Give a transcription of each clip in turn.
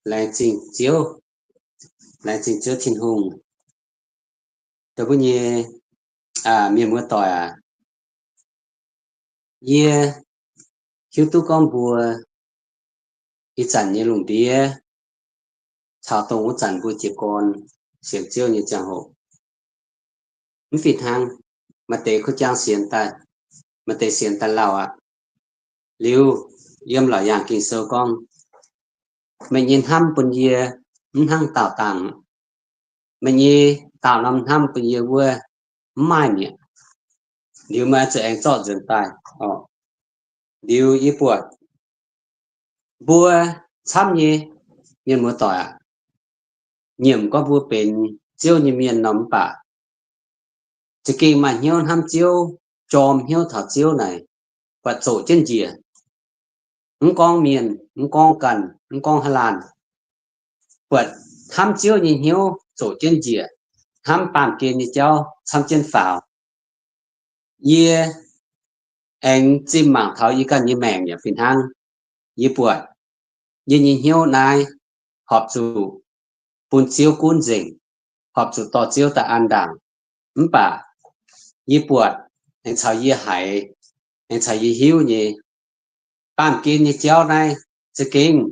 Laengz zingh Ziouv, laengz zingh Ziouv Tin-Hungh. Dongh mbuo nyei mienh muoz-doic aac, yie hiuv duqv gorngv mbuo ih zanc nyei lungh ndiev caux dongh wuov zanc mbuo jiez gorn sienx Ziouv nyei ziangh hoc, mv fih hnangv. Maaih deix kuv jangx sienx daaih, maaih deix sienx daaih lauh aqv. Liuz, yiem Laauc Yaangh Ging-Sou gorngv, meih nyei hnamv bun yie mv hnangv daauh dangh, meih nyei daauh norm hnamv bun yie wuov mv maaih mi'aqv. Liuz meih zuqc aengx zorqv nzuonx daaih oc. Liuz yie buatc mbuo camv nyei mienh muoz-doic aac, nyiemc gorngv mbuo benx Ziouv nyei mienh nor mv baac za'gengh maaih hnyouv hnamv Ziouv, jorm hnyouv taux Ziouv naaic, buatc zoqc jienv njiec. Mv gorngv mienh, mv gorngv ganh, mv gorngv haaix laanh, buatc hnamv Ziouv nyei hnyouv zoqc jienv njiec, hnamv baamh gen nyei jauv camv jienv faaux. Yie aengx zimh mangc taux yie ganh nyei maengc yaac fih hnangv. Yie buatc yie nyei hnyouv naaiv horpc zuqc bun Ziouv gunv nzengc, horpc zuqc dorh Ziouv daaih an ndaangc. Mv baac yie buatc aengx caux yie haiz, aengx caux yie hiuv nyei, baamh gen nyei jauv naaiv za'gengh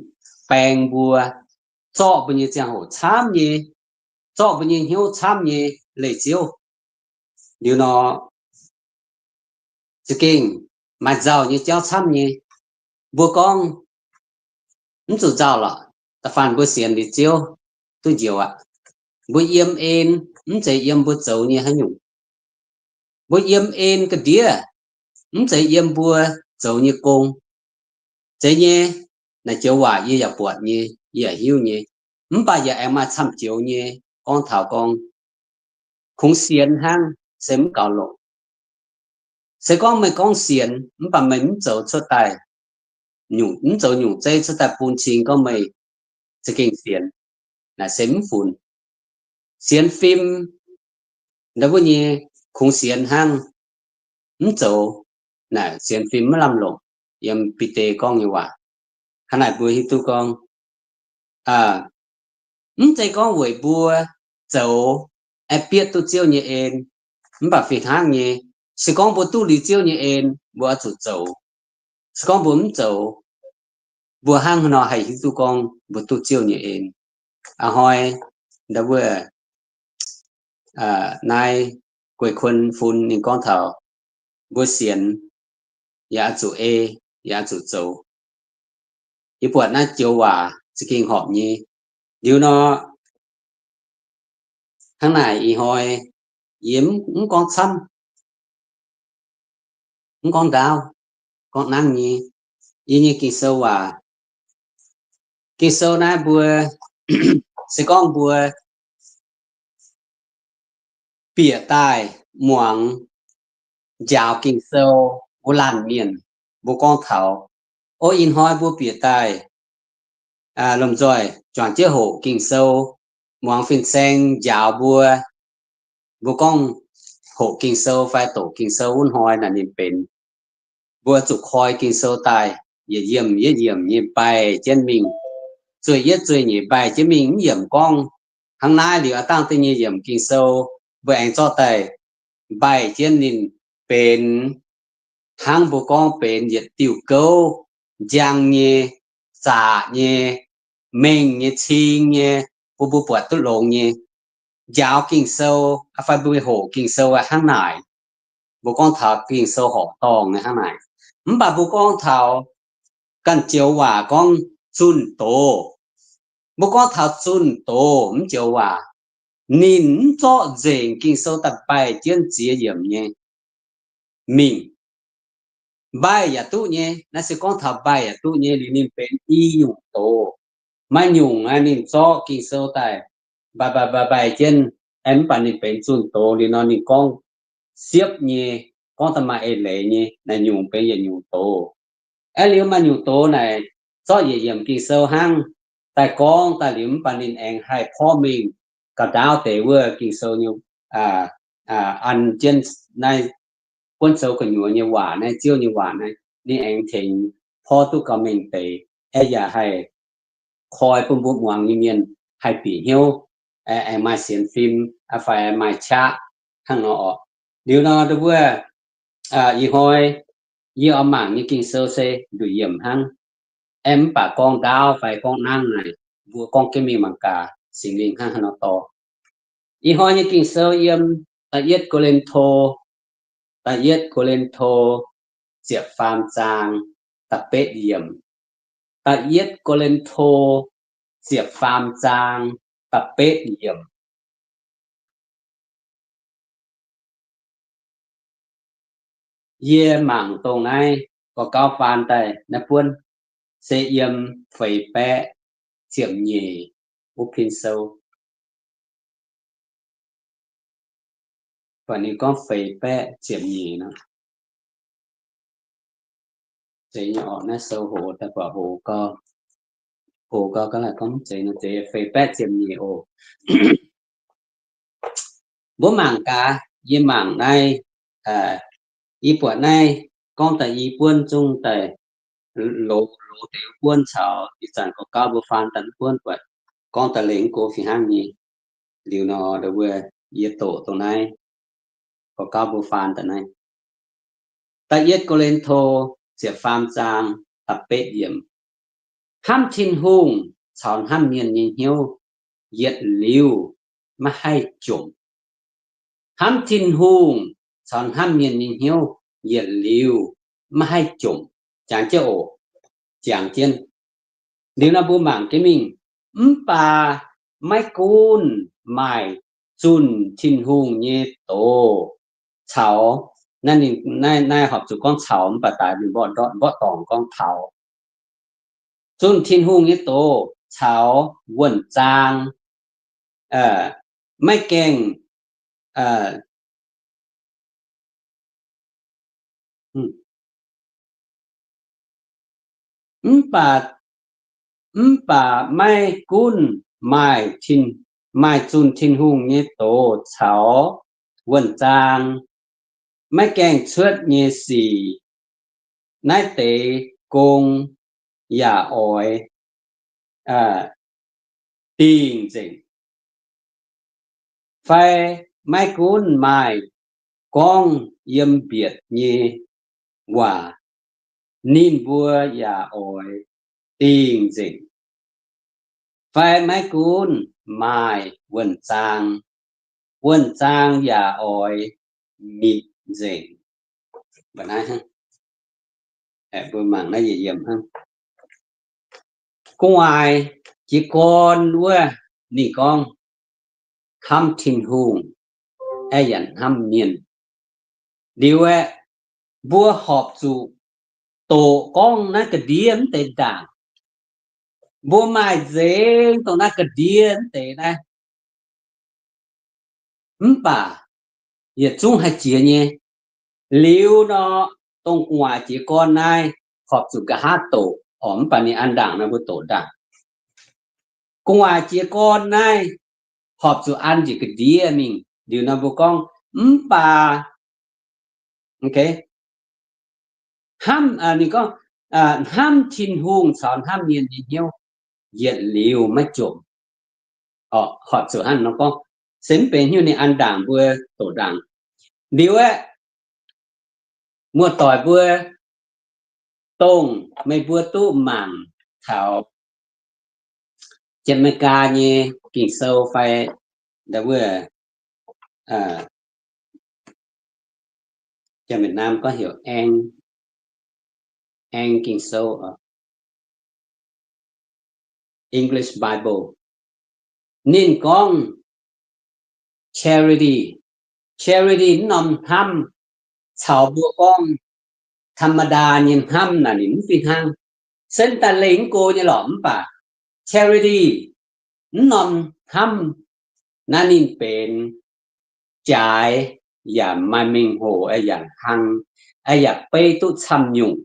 baeng mbuo, zorqv mbuo nyei ziangh hoc camv nyei, zorqv mbuo nyei hnyouv camv nyei leih Ziouv. Liuz nor, za'gengh maaih nzauh nyei jauv camv nyei. Mbuo gorngv mv zuqc nzauh lorqc, da'faanh mbuo sienx liuz Ziouv duqv njoux aqv. Mbuo yiem en mv zeiz yiem mbuo zoux nyei haaix nyungc. Mbuo yiem en ga'ndiev mv zeiz yiem mbuo zoux nyei gong. Zeiz nyei, naaiv joux waac yie yaac buatc nyei, yie yaac hiuv nyei. Mv baac yaac aengx maaih camv joux nyei gorngv taux gorngv, kungx sienx hnangv se mv gaux longc. Se gorngv meih gorngv sienx mv baac meih mv zoux cuotv daaih, nyungc mv zoux nyungc zeiv cuotv daaih bun cing gorngv meih za'gengh sienx, naaic se mv funx. Sienx fim ndau wuov nyei, kungx sienx hnangv mv zoux, naaic sienx fim maiv lamh longc. Yiem Bide gorngv nyei waac, hnangv naaic mbuo hiuv duqv gorngv, mv zeiz gorngv weic mbuo zoux aeqv, bieqc duqv Ziouv nyei en, mv baac fih hnangv nyei, se gorngv mbuo duqv liuz Ziouv nyei en, mbuo oix zuqc zoux. Se gorngv mbuo mv zoux, mbuo hnangv haaix nor haih hiuv duqv gorngv mbuo duqv Ziouv nyei en? A'hnoi ndau wuov naaiv guei kun fun ninh gorngv taux mbuo sienx yaac oix zuqc ei, yaac oix zuqc zoux. Yie buatc naaiv joux waac za'gengh horpc nyei. Liuz nor, hnangv naaic ih hnoi yie mv gorngv camv, mv gorngv ndaauv, gorngv nangv nyei. Yie nyei Ging-Sou waac, Ging-Sou naaiv mbuo, se gorngv mbuo bieqc daaih muangx njaaux Ging-Sou wuov laanh mienh, mbuo gorngv taux, o, ih hnoi mbuo bieqc daaih lomh nzoih juangc jienv hoqc Ging-Sou, muangx fin-saeng njaaux mbuo, mbuo gorngv hoqc Ging-Sou fai doqc Ging-Sou wuov hnoi naaic ninh benx, mbuo zuqc koi Ging-Sou daaih, yietc yiemc yietc yiemc nyei mbaih jienv mingh, zueih yietv zueih nyeic mbaih jienv mingh, mv yiemc gorngv hnangv naaiv liuz aav dangh da'nyeic yiemc Ging-Sou, mbuo aengx zorqv daaih mbaih jienv ninh benx hnangv mbuo gorngv benx yietc diuh gouv, njang nyei, zaqc nyei, mengh nyei, cing nyei, bun mbuo buatc duqv longx nyei. Njaaux Ging-Sou fai mbuo hoqc Ging-Sou hnangv naaic, mbuo gorngv taux Ging-Sou horqc dorngh nyei hnangv naaic. Mv baac mbuo gorngv taux ganh joux waac gorngv zunh doz, mbuo gorngv taux zunh doz mv joux waac, ninh mv zorqv nzengc Ging-Sou daaih mbaih jienv ziex yiemc nyei mingh. Mbaih yaac duqv nyei. Naaiv se gorngv taux mbaih yaac duqv nyei liuz ninh benx i nyungc doz. Maaih nyungc aeqv, ninh zorqv Ging-Sou daaih mbaih mbaih mbaih mbaih jienv, aeqv, mv baac ninh benx zunh doz liuz nor ninh gorngv siepv nyei, gorngv da'maaih eix leiz nyei, naaiv nyungc benx yietc nyungc doz. Aeqv, liuz maaih nyungc doz naaic zorqv yietc yiemc Ging-Sou hnangv daaih gorngv daaih liuz mv baac ninh aengx haih porv mengh gauh ndaauv deix wuov Ging-Sou nyei, an jienv naaiv buonv sou gu'nyuoz nyei waac naaiv, Ziouv nyei waac naaiv, ninh aengx tengx porv duqv gauh mengh deix, aeqv, yaac haih koi bun mbuo muangx nyei mienh haih bieqc hnyouv, aengx maaih sienx fim fai maaih qaqv hnangv nor oc. Liuz nor, wuov, ih hnoi yie oix mangc nyei Ging-Sou se nduqc yiemc hnangv. Aeqv, mv baac gorngv ndaauv fai gorngv nangv naaic, mbuo gorngv jienv mingh mangc gaax Singx Lingh hnangv haaix nor dorh. Ih hnoi nyei Ging-Sou yiem da'yietv Ko^lin^to, da'yietv Ko^lin^to ziepc faam zaang da'betv yiemc. Da'yietv Ko^lin^to ziepc faam zaang da'betv yiemc. Yie mangc dongh naaiv gorqv-gauv faan daaih naaiv buonv se yiem feix baeqv ziepc nyeic wuov pin sou. Buatc ninh gorngv feix baeqv ziepc nyeic nor. Zeiz nyei orqc, naaiv sou hoz daaih buatc hoz gau, hoz gau ga'naaiv gorngv zeiz nor, zeiz feix baeqv ziepc nyeic oc. Mbuo mangc gaax, yie mangc naaiv, yie buatc naaiv gorngv daaih i buonv zungv daaih loz, loz deix buonv caux ih zanc gorqv-gauv mbuo faan daaih buonv buatc gorngv daaih lengh go fih hnangv nyei. Liuz nor, wuov, yie doqc dongh naaiv gorqv-gauv mbuo faan daaih naaiv. Da'yietv Ko^lin^to ziepc faam zaang da'betv yiemc. Hnamv Tin-Hungh caux hnamv mienh nyei hnyouv yietc liuz maiv haih jomc. Hnamv Tin-Hungh caux hnamv mienh nyei hnyouv yietc liuz maiv haih jomc. Jangx jienv oc. Jangx jienv. Liuz nor mbuo mangc jienv mingh. Mv baac maiv gunv maaih zunh Tin-Hungh nyei doz caux, naaiv, naaiv horpc zuqc gorngv caux, mv baac daaih mbuo mborqv dorngc gorngv taux. Zunh Tin-Hungh nyei doz caux wuonh zaang maiv gaengh mv baac, mv baac maiv gunv maaih, maaih zunh Tin-Hungh nyei doz caux wuonh zaang maiv gaengh cuotv nyei sic, naaiv deix gong yaac oix dingh nzengc. Fai maiv gunv maaih gorngv yiem mbietc nyei waac, ninh mbuo yaac oix dingh nzengc. Fai maiv gunv maaih wuonh zaang, wuonh zaang yaac oix mitc nzengc. Mbuo mangc naaiv yietc yiemc hnangv. Gu'nguaaic jiez gorn wuov, ninh gorngv hnamv Tin-Hungh, aeqv, yaac hnamv mienh. Liuz aeqv, mbuo horpc zuqc doqc gorngv naaiv ga'ndiev mv deix ndaangc. Mbuo maaih nzengc dongh naaiv ga'ndiev mv deix naaiv. Mv baac yietc zungv haih jiex nyei. Liuz nor, dongh gu'nguaaic jiez gorn naaiv horpc zuqc nqa'haav doqc orqc, mv baac ninh an ndaangc nor mbuo doqc ndaangc. Gu'nguaaic jiez gorn naaiv horpc zuqc an njiec ga'ndiev mingh. Liuz nor mbuo gorngv, mv baac hnamv, ninh gorngv, hnamv Tin-Hungh caux hnamv mienh nyei hnyouv yietc liuz maiv jomc. Orqc, horpc zuqc hnangv nor gorngv, se mv benx hnyouv ninh an ndaangc mbuo doqc ndaangc. Liuz aeqv, muoz-doic mbuo, dongh meih mbuo duqv mangc taux Janx-Meigaa nyei Ging-Sou fai, wuov, Janx-Việt Nam gorngv heuc Ang, Ang Ging-Sou, English Bible. Ninh gorngv charity. Charity mv norm hnamv caux mbuo gorngv ธรรมดา nyei hnamv naaic ninh mv fih hnangv. Se daaih lengh mv go nyei lorqc, mv baac charity mv norm hnamv naaiv ninh benx jaaix yaac maaih mengh hoc, yaac hlang, yaac beiv duqv camv nyungc.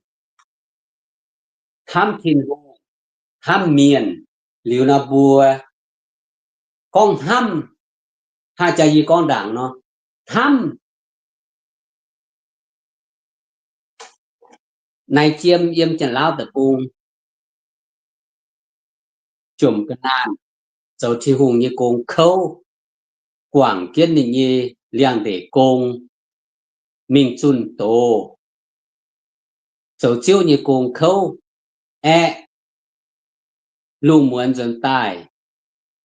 Hnamv Tin-Hungh, hnamv mienh, liuz nor mbuo gorngv hnamv, hnangv jaax yie gorngv ndaangc nor, hnamv naaiv jiem yiem Janx-Lauv deic-bung, jomc ga'naanh, zoux Tin-Hungh nyei gong kouv, guangc jienv ninh nyei liangx-ndeic gong, mingh zunh doz, zoux Ziouv nyei gong kouv, aeqv, lungh muonz nzuonx daaih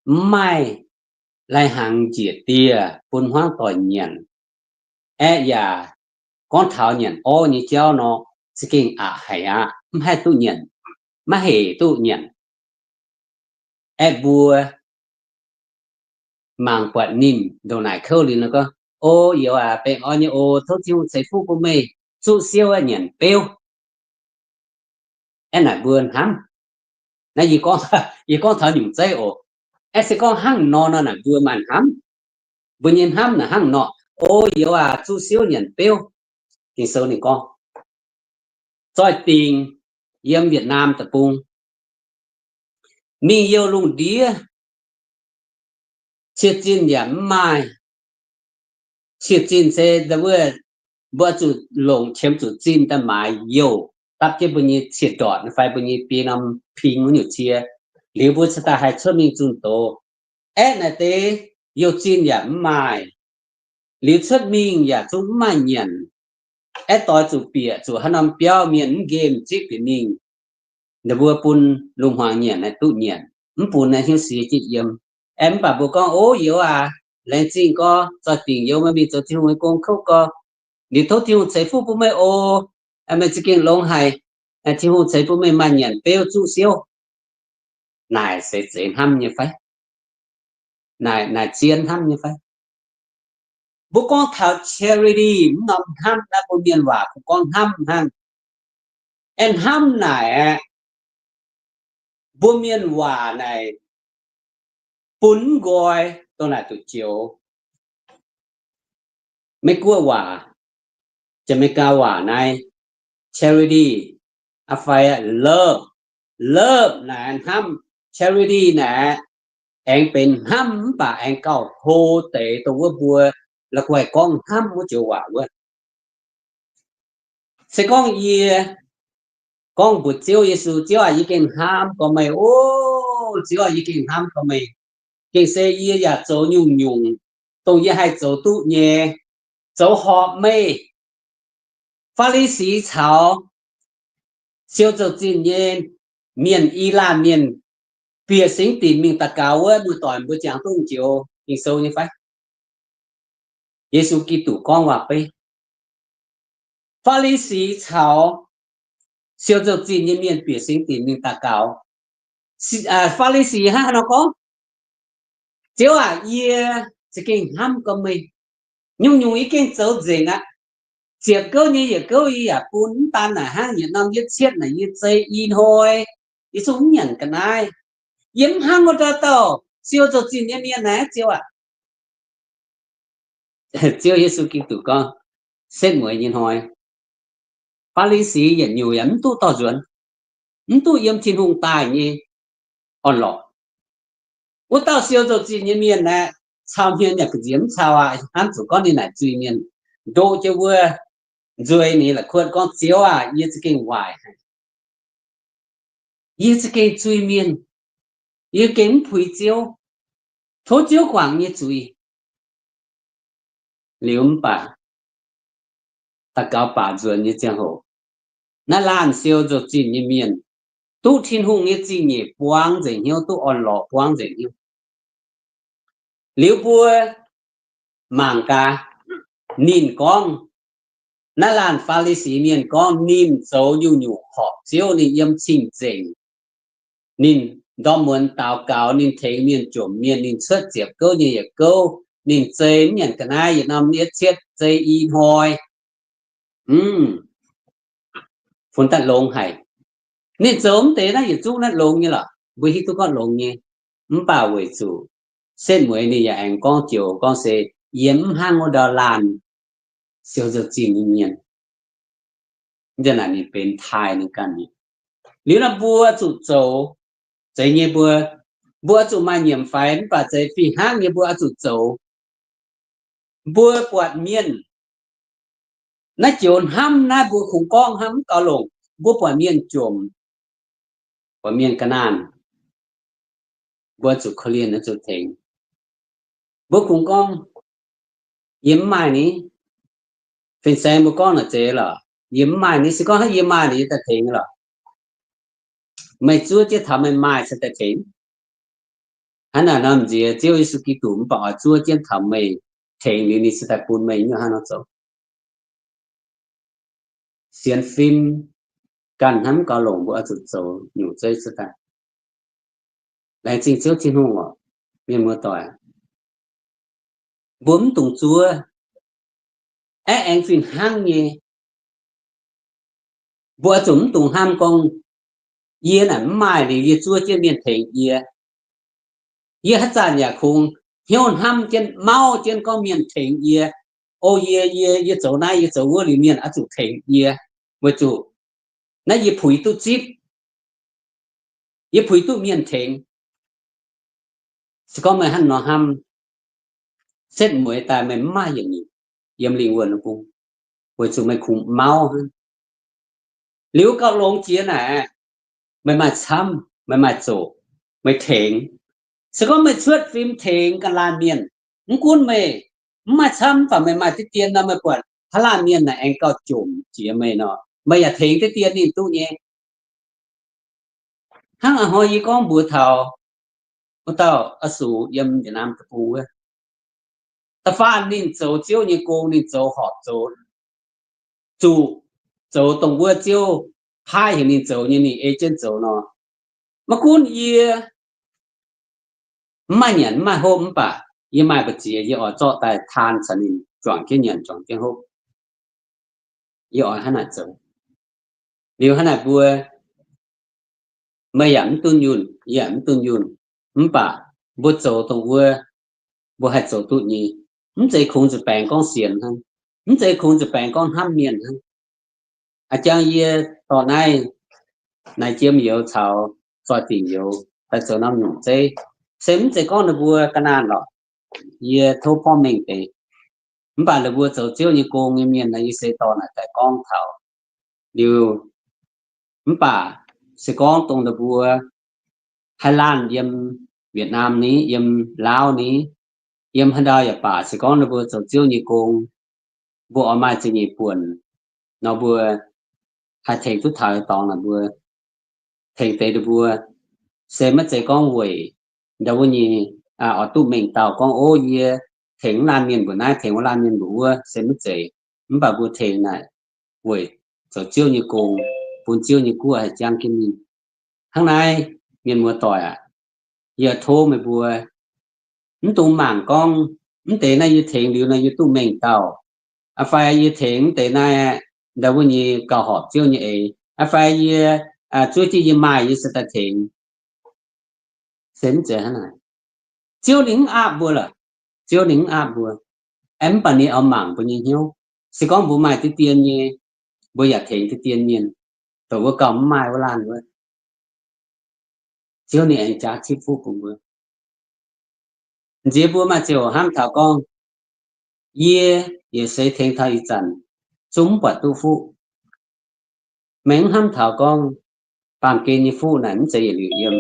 mv maaih lai-hnaangx njiec dieh bun hmuangv doic nyanc. Aeqv, yaac gorngv taux nyanc orv nyei jauv nor, za'gengh aqc haic aqv, mv haih duqv nyanc, maiv hec duqv nyanc. Aeqv, mbuo mangc buatc ninh ndongc naaic kouv liuz nor gorngv, O youz aac, baengh orn nyei oc, tov Tin-Hungh ceix fuqv bun meih zuqv siouv aeqv, nyanc beuv. Aeqv, naaic mbuo hnamv. Naaiv yie gorngv taux nyungc zeiv oc. Aeqv, se gorngv hnangv nor nor, naaic mbuo maaih hnamv. Mbuo nyei hnamv naaic hnangv nor, O youz aac, zuqv siouv nyanc beuv. Ging-Sou ninh gorngv, zoih dingc yiem Việt Nam deic-bung, mingh youh lungh ndiev, cie-zinh yaac mv maaih. Cie-zinh se wuov, mbuo zuqc longc qiemx zuqc zinh daaih maaiz youh, dapv jienv mbuo nyei cie-ndortc fai mbuo nyei biei norm ping wuov nyungc cie. Liuz mbuo cingx daaih haih cuotv mingh zunh doz. Aeqv, naaic deix youh zinh yaac mv maaih. Liuz cuotv mingh yaac zungv mv maaih nyanc. Aeqv, doix zuqc bieqc zuqc haaix norm biauv mienh mv nqemh zipv bieqc mingh, ninh mbuo bun lungh hmuangx nyanc naaiv duqv nyanc, mv bun naaiv hnyouv sie jienv yiem. Aeqv, mv baac mbuo gorngv, O youz aac, laengz zingh gorx, zoih dingc youz meih mingh zoux Tin-Hungh nyei gong kouv gorx. Liuz tov Tin-Hungh ceix fuqv bun meih oc. Meih za'gengh longx haic. Tin-Hungh ceix bun meih maaih nyanc beuv zuqv siouv. Naaic se zeiz hnamv nyei fai? Naaic, naaic zien hnamv nyei fai? Mbuo gorngv taux charity, mv norm hnamv naaiv mbuo mienh waac kungx gorngv hnamv hnangv. Aeqv, hnamv naaic aeqv, mbuo mienh waac naaic bun mv nqoi dongh naaic duqv joux. Meiv Guoqv waac, Janx-Meigaa waac naaiv charity, aa fai love. Love naaic hnamv, charity naaic aengx benx hnamv mv baac aengx gauh hlo deix dongh wuov mbuo la'guaih gorngv hnamv wuov joux waac wuov. Se gorngv yie gorngv mbuox Ziouv Yesu, Ziouv aac, yie gengh hnamv gorx meih oc. Ziouv aac, yie gengh hnamv gorx meih. Gengh se yie yaac zoux nyungc-nyungc dongh yie haih zoux duqv nyei, zoux horpc meih. Faa^li^si caux siou zouv zinh nyei mienh, i laanh mienh, bieqc singx dinc mingh daux gaux wuov, muoz-doic mbuo jangx duqv joux Ging-Sou nyei fai? Yesu Giduc gorngv waac-beiv, Faa^li^si caux siou zouv zinh nyei mienh bieqc singx dinc mingh daux gaux. Faa^li^si hnangv haaix nor gorngv? Ziouv aac, yie za'gengh hnamv gorx meih. Nyungc-nyungc yie gengh zoux nzengc aqv. Ziepc gouv nyei yietc gouv yie yaac bun, mv baac naaic hnangv yietc norm yietc cietv naaic yie zei i hnoi, yie zungv mv nyanc ga'naaiv. Yie mv hnangv wuov dauh dauh siou zouv zinh nyei mienh naaiv, Ziouv aac. Ziouv Yesu Giduc gorngv, setv mueiz nyei hnoi, Faa^li^si yietc nyungc yaac mv duqv dorh nzuonx, mv duqv yiem Tin-Hungh daaih nyei orn-lorqc. Wuov dauh siou zouv zinh nyei mienh aeqv, cau hmien yaac ga'nziex mv cau aqv. Hnamv zuqc gorngv ninh naaic zuiz-mienh, ndoqv jienv wuov nzueiz nyei la'kuotv gorngv, Ziouv aac, yie za'gengh waaic haic. Yie za'gengh zuiz-mienh. Yie gengh mv puix Ziouv. Tov Ziouv guangc nyei zuiz. Liuz mv baac daux gaux baac nzuonx nyei ziangh hoc, naaiv laanh siou zouv zinh nyei mienh duqv Tin-Hungh nyei zingh nyeic buangv nzengc hnyouv, duqv orn-lorqc buangv nzengc hnyouv. Liuz mbuo mangc gaax, ninh gorngv, naaiv laanh Faa^li^si mienh gorngv ninh zoux nyungc-nyungc horpc Ziouv, ninh yiem cing-nzengc, ninh ndorm muonz daux gaux, ninh tengx mienh jomc mienh, ninh cuotv ziepc gouv nyei yietc gouv, ninh zei mv nyanc ga'naaiv yietc norm yietc cietv, zei i hnoi. Mv, funx daaih longx haic. Ninh zoux mv deix naaiv yietc zungv naaiv longx nyei lorqc, mbuo hiuv duqv gorngv longx nyei. Mv baac weic zuqc setv mueiz ninh yaac aengx gorngv joux gorngv se, yie mv hnangv wuov ndau laanh siou zouv zinh nyei mienh. Naaic ninh benx taaih ninh ganh nyei. Liuz nor mbuo zuqc zoux, zeiz nyei mbuo, mbuo zuqc maaih nyiemc faix mv baac zeiz fih hnangv nyei mbuo oix zuqc zoux. Mbuo buatc mienh naaiv joux hnamv naaiv mbuo kungx gorngv hnamv mv gaux longc. Mbuo buatc mienh jomc, buatc mienh ga'naanh, mbuo zuqc korv-lienh, zuqc tengx. Mbuo kungx gorngv, yie mv maaih ni. Fin-saeng mbuo gorngv naaic zeiz lorqc, yie mv maaih ni. Se gorngv hnangv yie maaih, ninh daaih tengx lorqc. Meih zuov jienv taux meih maaih cingx daaih tengx. Hnangv naaic nor, m'nziex Ziouv Yesu Giduc mv baac oix zuov jienv taux meih tengx liuz, ninh cingx daaih bun meih nyuoqc hnangv nor zoux. Sienx fim ganh hnamv gauh longc, mbuo oix zuqc zoux nyungc zeiv cuotv daaih. Laengz zingh Ziouv Tin-Hungh oc, mienh muoz-doic. Mbuo mv dungx zuov, aeqv, aengx fih hnangv nyei. Mbuo oix zuqc mv dungx hnamv gorngv, yie naaic mv maaih liuz yie zuov jienv mienh tengx yie. Yie haaix zanc yaac kungx hnyouv hnamv jienv, mauv jienv gorngv mienh tengx yie. O yie, yie, yie zoux naaiv, yie zoux wuov liuz mienh oix zuqc tengx yie, weic zuqc naaiv yie puix duqv zipv, yie puix duqv mienh tengx. Se gorngv meih hnangv nor hnamv, setv mueiz daaih meih mv maaih yietc nyungc yiem lingh wuonh bung, weic zuqc meih kungx mauv hnangv. Liuz gauh longx jiex naaic, meih maaih camv, meih maaih zoqc, meih tengx. Se gorngv meih cuotv fim tengx ganh laanh mienh, mv gunv meih mv maaih camv, mv baac meih maaih diqv dien nor, meih buatc haaix laanh mienh naaic aengx gauh jomc jiex meih nor, meih yaac tengx diqv dien ninh duqv nyei. Hnangv a'hnoi yie gorngv mbuox taux wuov dauh oix zuqc yiem Việt Nam deic-bung wuov, da'faanh ninh zoux Ziouv nyei gong, ninh zoux horpc zoux, zuqc zoux dongh wuov Ziouv paaiv heuc ninh zoux nyei, ninh ei jienv zoux nor. Maiv gunv yie mv maaih nyanc mv maaih hopv mv baac yie maaih mbu'ziex, yie oix zorqv daaih taan caux ninh juangc jienv nyanc juangc jienv hopv. Yie oix hnangv naaic zoux. Liuz hnangv naaic mbuo, meih yaac mv dunh yunh, yie yaac mv dunh yunh, mv baac mbuo zoux dongh wuov mbuo haih zoux duqv nyei. Mv zeiz kungx nzuih baengx gorngv sienx hnangv, mv zeiz kungx nzuih baengx gorngv hnamv mienh hnangv. A'jang yie dorh naaiv naaic jiem youz caux zoih dingc youz daaih zoux norm nyungc zeiv, se mv zeiz gorngv ninh mbuo ga'naanh lorqc. Yie tov porv mengh deix. Mv baac ninh mbuo zoux Ziouv nyei gong nyei mienh nor, yie se dorh naaic daaih gorngv taux. Liuz, mv baac se gorngv dongh ninh mbuo haaix laanh yiem Việt Nam ni, yiem Laauv ni, yiem haaix ndau yaac baac, se gorngv ninh mbuo zoux Ziouv nyei gong, mbuo oix maaih zingh nyeic buonc nor, mbuo haih tengx duqv taux dorngx naaic mbuo tengx deix ninh mbuo, se maiv zeiz gorngv weic ndau wuov nyei, oix duqv mengh dauh gorngv, ov, yie tengx wuov laanh mienh mbuoqc naaiv, tengx wuov laanh mienh mbuoqc wuov, se maiv zeiz. Mv baac mbuo tengx naaic weic zoux Ziouv nyei gong, bun Ziouv nyei guoqv haih jangv jienv mingh. Hnangv naaiv, mienh muoz-doic aac, yie tov meih mbuo mv dungx mangc gorngv, mv deix naaiv yie tengx liuz nor yie duqv mengh dauh, aa fai yie tengx mv deix naaiv ndau wuov nyei gauh horpc Ziouv nyei eix, aa fai yie zuov jienv yie maaih yie se daaih tengx. Se mv zeiz hnangv naaic. Ziouv ninh mv aapv mbuo lorqc. Ziouv ninh mv aapv mbuo. Aeqv, mv baac ninh oix mangc mbuo nyei hnyouv. Se gorngv mbuo maaih diqv dien nyei, mbuo yaac tengx diqv dien mienh, dongh wuov gauh mv maaih wuov laanh wuov, Ziouv ninh aengx jaax tipv fuqv bun mbuo. Nziex mbuo maaih ziangh hoc hnamv taux gorngv, yie yaac seix tengx taux ih zanc zungv mv buatc duqv fuqv. Meih mv hnamv taux gorngv baamh gen nyei fuqv naaic mv zeiz yietc liuz yiem.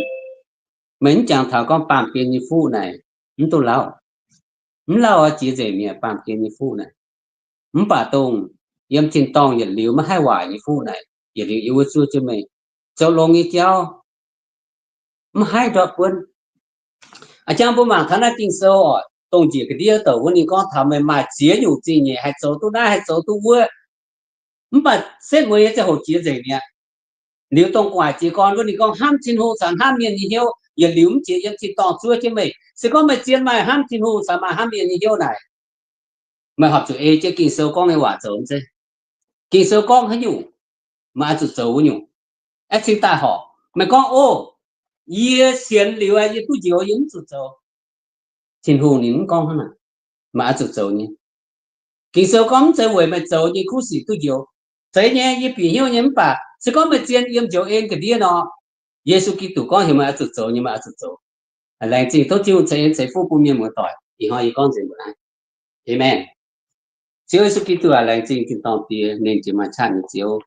Meih mv jangx taux gorngv baamh gen nyei fuqv naaic mv duqv lauh. Mv lauh oix jiex nzengc mi'aqv, baamh gen nyei fuqv naaic. Mv baac dongh yiem tin-dorngh yietc liuz maiv haih waaic nyei fuqv naaic, yietc liuz yiem wuov zuov jienv meih. Zoux longx nyei jauv mv haih ndortv buonv. A'jang mbuo mangc taux naaiv Ging-Sou oc, dongh njiec ga'ndiev douc wuov ninh gorngv taux meih maaih ziex nyungc zingh nyeic haih zoux duqv naaiv haih zoux duqv wuov. Mv baac setv mueiz nyei ziangh hoc jiex nzengc mi'aqv. Liuz dongh gu'nguaaic jiez gorn wuov ninh gorngv hnamv Tin-Hungh caux hnamv mienh nyei hnyouv yietc liuz mv jiex yiem tin-dorngh zuov jienv meih. Se gorngv meih zien maaih hnamv Tin-Hungh caux maaih hnamv mienh nyei hnyouv naaic, meih horpc zuqc ei jienv Ging-Sou gorngv nyei waac zoux mv zeiz. Ging-Sou gorngv haaix nyungc, meih oix zuqc zoux wuov nyungc. Aeqv, cingx daaih horpc. Meih gorngv, ov, yie sienx liuz yie duqv njoux, yie mv zuqc zoux. Tin-Hungh ninh mv gorngv hnangv naaic. Meih oix zuqc zoux nyei. Ging-Sou gorngv mv zeiz weic meih zoux nyei kuv sic duqv njoux. Zeiz nyei, yie bieqc hnyouv nyei mv baac se gorngv meih zien yiem njoux en ga'ndiev nor, Yesu Giduc gorngv heuc meih oix zuqc zoux nyei, meih oix zuqc zoux. Laengz zingh tov Tin-Hungh ceix en ceix fuqv bun mienh muoz-doic. Ih hnoi yie gorngv nzengc mbuo naaiv. Aamen. Ziouv Yesu Giduc aac, laengz zingh tin-dorngh Diex, nengh jiex maaih qaqv nyei Ziouv.